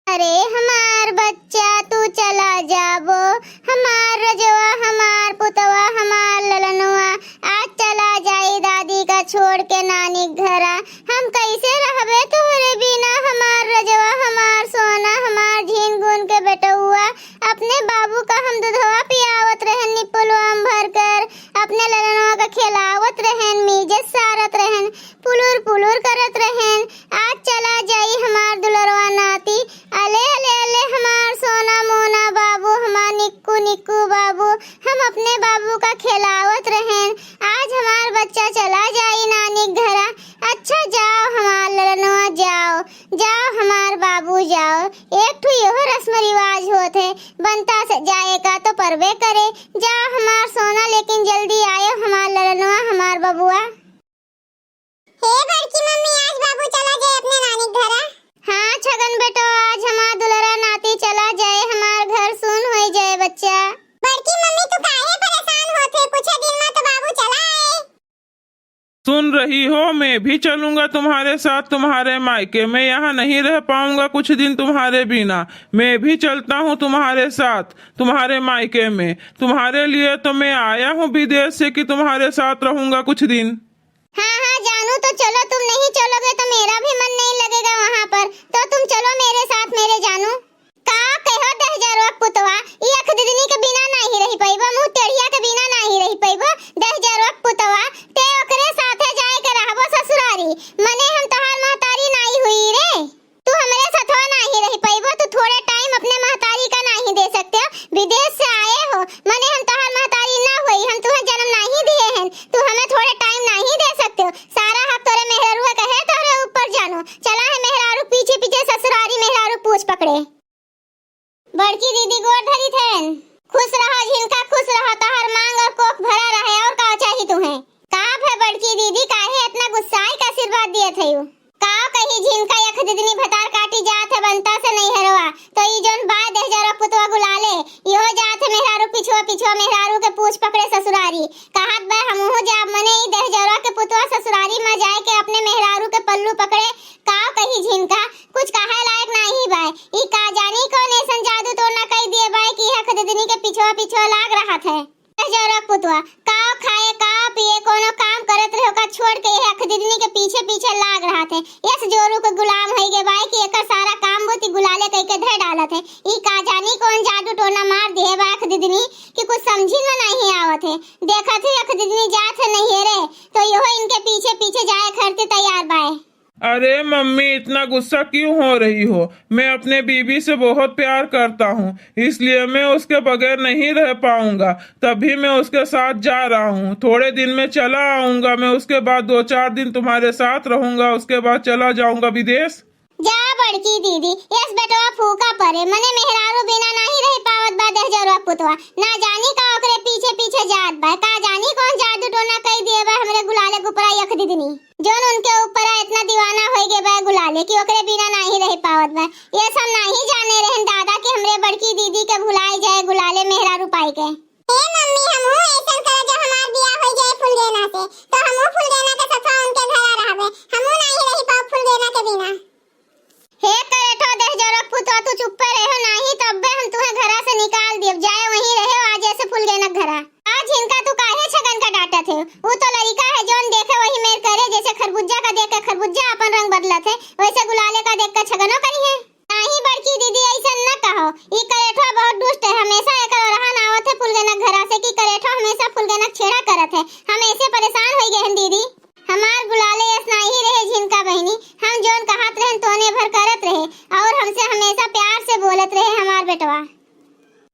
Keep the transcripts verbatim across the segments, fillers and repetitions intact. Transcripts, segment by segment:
अरे हमार बच्चा तू चला जाबो, हमार रजवा, हमार पुतवा, हमार ललनवा, आज चला जाई दादी का छोड़ के नानी क घरा। हम कैसे रहबे तोहरे बिना, हमार रजवा, हमार सोना, हमार झीन गुन के बेटउआ। अपने बाबू का हम दुधवा पियावत रहन निपुलवा में भर कर, अपने ललनवा का खिलावत रहन, मीजत सारत रहन, पुलुर पुलुर करत रहन। आज चला जाई हमार दुलरवा नाती। अले, अले, अले, हमार सोना मोना बाबू, हमार निक्कू निक्कू बाबू, हम अपने बाबू का खिलावत रहन। आज हमार बच्चा चला जाई नानी क घरा। अच्छा जाओ हमार ललनवा, जाओ, जाओ हमार बाबू, जाओ। एक ठो यहो रस्म रिवाज होत है, बनता से जाए का तो परबे करे। जाओ हमार सोना, लेकिन जल्दी आयो हमार ललनवा, हमार बबुआ। हे बड़की मम्मी, आज बाबू चला जाए अपने नानी क घरा। हाँ छगन बेटो, आज हमार दुलरा नाती चला जाए, हमार घर सुन होई जाए बच्चा। बड़की मम्मी, तू काहे परेशान होत है? कुछ दिन में तो बाबू चला आए। सुन रही हो, मैं भी चलूंगा तुम्हारे साथ तुम्हारे मायके। मैं यहाँ नहीं रह पाऊंगा कुछ दिन तुम्हारे बिना। मैं भी चलता हूँ तुम्हारे साथ तुम्हारे मायके में। तुम्हारे लिए तो मैं आया हूँ विदेश से कि तुम्हारे साथ रहूंगा कुछ दिन। हाँ, हाँ, जानू, तो चलो, तुम नहीं चलोगे तो मेरा भी मन नहीं लगेगा वहाँ पर, तो तुम चलो मेरे साथ, मेरे जानू। का कहो दहजरवा पुतवा, ई अख दिदनी के बिना नाही रही पइबो, मुँह टेढ़िया के बिना नाही रही पइबो। दहजरवा पुतवा, ते ओकरे साथे जाए के रहबो ससुरारी, मने हम तोहार महतारी नाही हुई रे। तू हमरे सथवा नाही रही पइबो, तू थोड़े टाइम अपने महतारी का नाही दे सकते हो। विदेश से आए हो, मने हम तोहार महतारी ना होई, हम तुहे जन्म नाही दिए हैं, तू हमें थोड़े टाइम नाही दे सकते हो। सारा हक तोरे मेहरारू का है, तोरे ऊपर जानो। चला है मेहरारू पीछे पीछे ससुरारी, मेहरारू पूछ पकड़े। बड़की दीदी गोड़ धरी थेन। खुश रहो झिनका, खुश रहो, तोहर मांग और कोख भरा रहे, और का चाही तुहे? का भे बड़की दीदी, काहे इतना गुस्साई के आशीर्वाद दिए थे यू? का कही झिनका, यख दिदनी भतार काटी जात है बनता से नैहरवा, तो ई जोन बाय दहजरवा पुतवा गुलाले, इहो जात है मेहरारू पिछुआ पिछुआ मेहरारू के पूछ पकड़े ससुरारी। कहत बा हमहू जाब, मने ई दहजरवा के पुतवा ससुरारी में जाए के अपने मेहरारू के पल्लू पकड़े। का कही झिनका, कुछ कहे लायक नाही बाय। ई का जानी कौन ऐसन जादू टोना कई दिए बाय कि हख दिदनी के पिछुआ पिछुआ लाग रहत है। ए जौरक पुतवा, का खाए, का पिए, कोनो काम करत रहो का छोड़ के ये हख दिदनी के पीछे पीछे लाग रहत है। यस जोरू के गुलाम होई गे बाय कि एकर सारा काम बुती गुलाले कई के धर डालत है। ई का जानी कौन जादू टोना मार दिए बा हख दिदनी कि कुछ समझी में नहीं आवत है। देखत ही हख दिदनी जात है नहीं रे, तो यहो इनके पीछे पीछे जाए खरते तैयार बाय। अरे मम्मी, इतना गुस्सा क्यों हो रही हो? मैं अपने बीबी से बहुत प्यार करता हूँ, इसलिए मैं उसके बगैर नहीं रह पाऊंगा, तभी मैं उसके साथ जा रहा हूँ। थोड़े दिन में चला आऊंगा मैं, उसके बाद दो चार दिन तुम्हारे साथ रहूंगा, उसके बाद चला जाऊंगा विदेश। जा बड़की दीदी, यस बेटवा फूका परे, मने मेहरारू बिना नाही रह पावत बा दहजरवा पुतवा। ना जानी का ओकरे पीछे पीछे जात बा, का जानी कौन जादू टोना कई दिए बा हमरे गुलाले के ऊपरा यख दिदनी। जोन उनके ऊपर इतना दीवाना होई गे बा गुलाले कि ओकरे बिना नाही रह पावत बा। ये सब नाही जाने रहन दादा कि हमरे बड़की दीदी के भुलाए जाए गुलाले मेहरारू पाई के। ए मम्मी, हमहू ऐसन करे जो हमार बियाह होई जाए फुलगेना से, तो हमहू फुलगेना के सथवा उनके घरा रहबे, हमहू नाही रही पाओ फुलगेना के बिना। हे करेठो देह जोरक पुतवा, तू चुप्पे रहो, नाही तब्बे हम तुहे घरा से निकाल दियब। जाए वहीं रहे आज ऐसे फुलगेना के घरा। आज इनका तू काहे छगन का डांटत है? ऊ तो लड़िका है, जोन देखे वही मेर करे, जैसे खरबुज्जा का देख के खरबुज्जा अपन रंग बदलत है, वैसे गुलाले का देख के छगनो करी है। नाही बड़की दीदी, ऐसन न कहो, ई करेठवा बहुत दुष्ट है, हमेशा एकर ओरहन आवत है फुलगेना के घरा से कि करेठवा हमेशा फुलगेना के छेड़ा करत है, हम ऐसे परेशान होई गए हैं दीदी। हमार गुलाले यस नाही रहे झिनका बहिनी, हम जोन कहत रहन तोने भर करत रहे और हमसे हमेशा प्यार से बोलत रहे हमार बेटवा।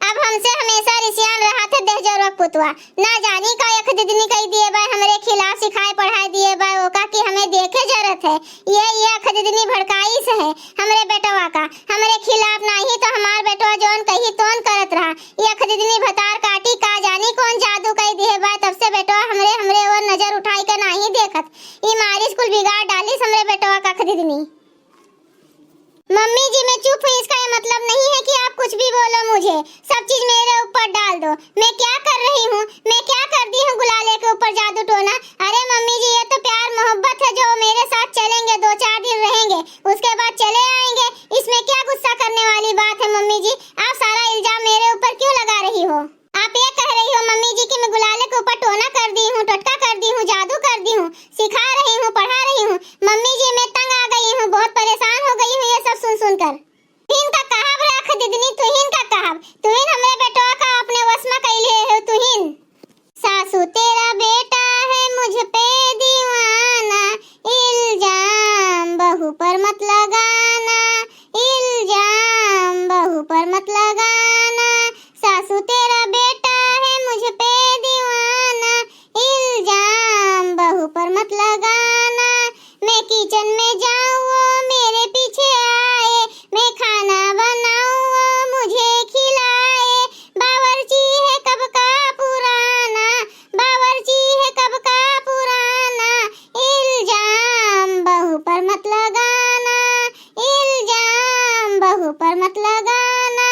अब हमसे हमेशा रिसियान रहत है देहजोरवा पुतवा। ना जानी का यख दिदनी कई दिए बा हमरे खिलाफ सिखाए पढ़ाए दिए बा ओका कि हमें देखे जरत है। ये, ये यख दिदनी भड़काई से है हमरे बेटवा का, हमरे खिलाफ नाही तो हमार बेटवा जोन कही तोन करत रहा। यख दिदनी भतार काटी का जानी कौन जादू कई दिए बा तब से बेटवा हमरे, हमरे ओर नजर उठाई के नाही देखत। ई मारिस कुल बिगाड़ डालिस हमरे बेटवा का यख दिदनी। मम्मी जी, मैं चुप हूँ, इसका ये मतलब नहीं है कि आप कुछ भी बोलो मुझे, सब चीज मेरे ऊपर डाल दो। मैं क्या कर रही हूँ, मैं क्या कर दी हूँ गुलाले के ऊपर जादू टोना? अरे मम्मी जी, ये तो प्यार मोहब्बत है, जो मेरे साथ चलेंगे, दो चार दिन रहेंगे, उसके बाद चले आएंगे, इसमें क्या गुस्सा करने की बात है मम्मी जी, आप सारा इल्जाम मेरे ऊपर क्यों लगा रही हो? आप ये कह रही हो मम्मी जी कि मैं गुलाले के ऊपर टोना कर दी हूँ, टोटका कर दी हूँ, जादू कर दी हूँ, सिखा रही हूँ, पढ़ा रही हूँ। मम्मी जी, मैं तंग आ गई हूँ, बहुत परेशान हो गई हूँ ये सब सुन सुन कर। तुहिन का कहब रख दिदनी, तुहिन का कहब, तुहिन हमरे बेटवा का अपने वश में कइले हो तुहिन। सासू तेरा बेटा है मुझ पे दीवाना, इल्जाम बहू पर मत लगाना, इल्जाम बहू पर मत लगाना। सासू तेरा बेटा है मुझ पे दीवाना, इल्जाम बहू पर मत लगाना। मैं किचन में जाऊँ वो मेरे पीछे आए, मैं खाना बनाऊँ वो मुझे खिलाए। बावर्ची है कब का पुराना, बावर्ची है कब का पुराना। इल्जाम बहू पर मत लगाना, इल्जाम बहू पर मत लगाना।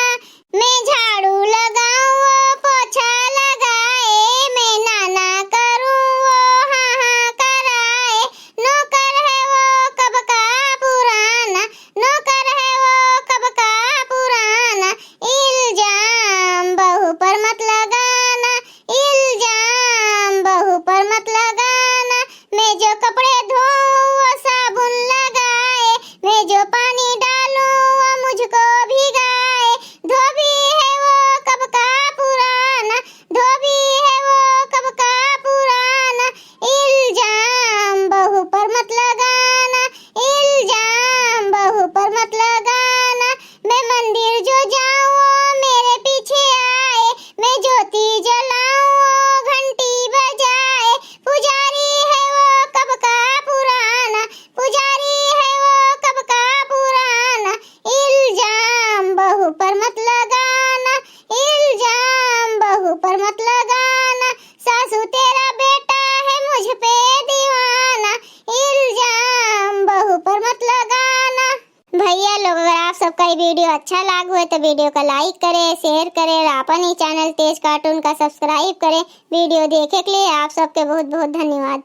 मैं झाड़ू लगाऊँ वो पोछा लगाए, मैं नाना करूँ वो हाँ हाँ कराए। नौकर है वो कब का पुराना, नौकर है वो कब का पुराना। इल्जाम बहू पर मत लगाना, इल्जाम बहू पर मत लगाना। मैं जो कपड़े धोऊँ वो साबुन लगाए, मैं जो पानी डालूँ वो मुझको भिगाए। धोबी है वो कब का पुराना, धोबी है वो कब का पुराना। इल्जाम बहू पर मत लगाना, इल्जाम बहू पर मत लगाना। मैं मंदिर जो जाऊँ वो मेरे पीछे आए, मैं ज्योति जलाऊँ वो घंटी बजाए। पुजारी है वो कब का पुराना, पुजारी है वो कब का पुराना। इल्जाम बहू पर मत लगाना, इल्जाम बहू पर मत लगाना। सासू तेरा बेटा है मुझ पे दीवाना, इल्जाम बहू पर मत लगाना। भैया लोग, अगर आप सबका ये वीडियो अच्छा लाग हुए तो वीडियो का लाइक करें, शेयर करें और अपन ही चैनल तेज कार्टून का सब्सक्राइब करें। वीडियो देखे के लिए आप सबके बहुत बहुत धन्यवाद।